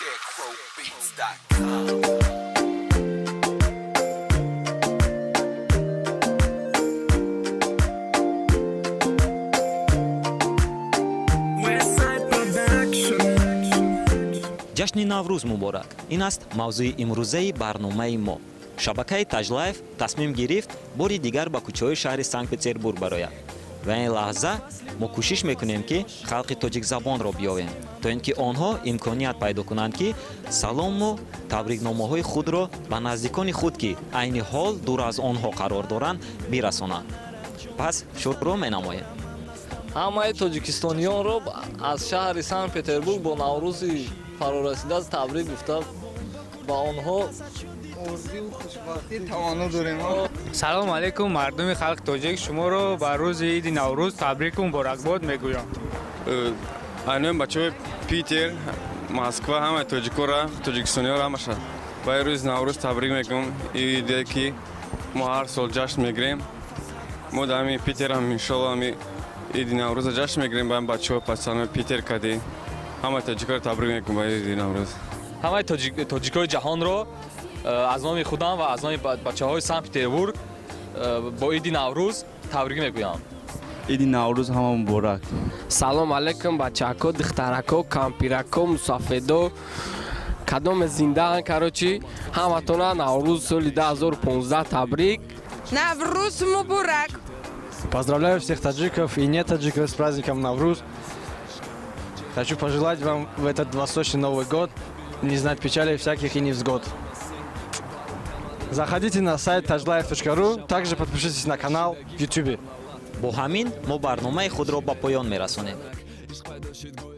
Scarecrowbeats.com. Westside Production. Ҷашни Наврӯз муборак! Ин аст мавзӯи имрӯзаи барномаи мо. Шабакаи Таҷлайф тасмим гирифт, бори дигар ба кӯчаҳои шаҳри Санкт Петербург барояд ва ин лаҳза мо кӯшиш мекунем, ки халқи тоҷикзабонро биёвем, то ин ки онҳо имконият пайдо кунанд, ки салому табрикномаҳои худро ба наздикони худ, ки айни ҳол дур аз онҳо қарор доранд, бирасонанд. Пас шурӯъ менамоем. Ҳамаи тоҷикистониёнро аз шаҳри Санкт Петербург бо Наврӯзи фарорасида табрик гуфта, ба онҳо орзую хушбахтӣ таманно дорем. Салом алейкум, мардуми халқи тоҷик! Шуморо ба рӯзи иди Наврӯз табрику муборакбод мегӯям. Айнои бачаҳои Питер, Москва, ҳамаи тоҷикора, тоҷикистониёро, ҳамаша ба рӯзи Наврӯз табрик мекунам. Иде ки мо ҳар сол ҷашн мегирем, мо дар ҳамин Питерам, иншолло, ҳами иди Наврӯза ҷашн мегирем ба бачаҳо, пацанои Питер кади. Ҳамаи тоҷикоро табрик мекунам ба иди Наврӯз. Ҳамаи тоҷикои ҷаҳонро аз номи худам ва аз номи бачаҳои Санкт Петербург бо иди Наврӯз табрик мегӯям. Иди Наврӯз ҳама муборак! Салом алейкум, бачако, духтарако, кампирако, мусафедо, кадоме зиндаан. Короче, ҳаматона Наврӯз соли 2015 табрик! Наврӯз муборак! Поздравляю всех таджиков и не таджиков с праздником Навруз. Хочу пожелать вам в этот восточный Новый год не знать печали всяких и невзгод. Заходите на сайт tajlife.ru, также подпишитесь на канал в YouTube. Бо ҳамин мо барномаи худро ба поён мерасонем. Ишқ пайдо шуд.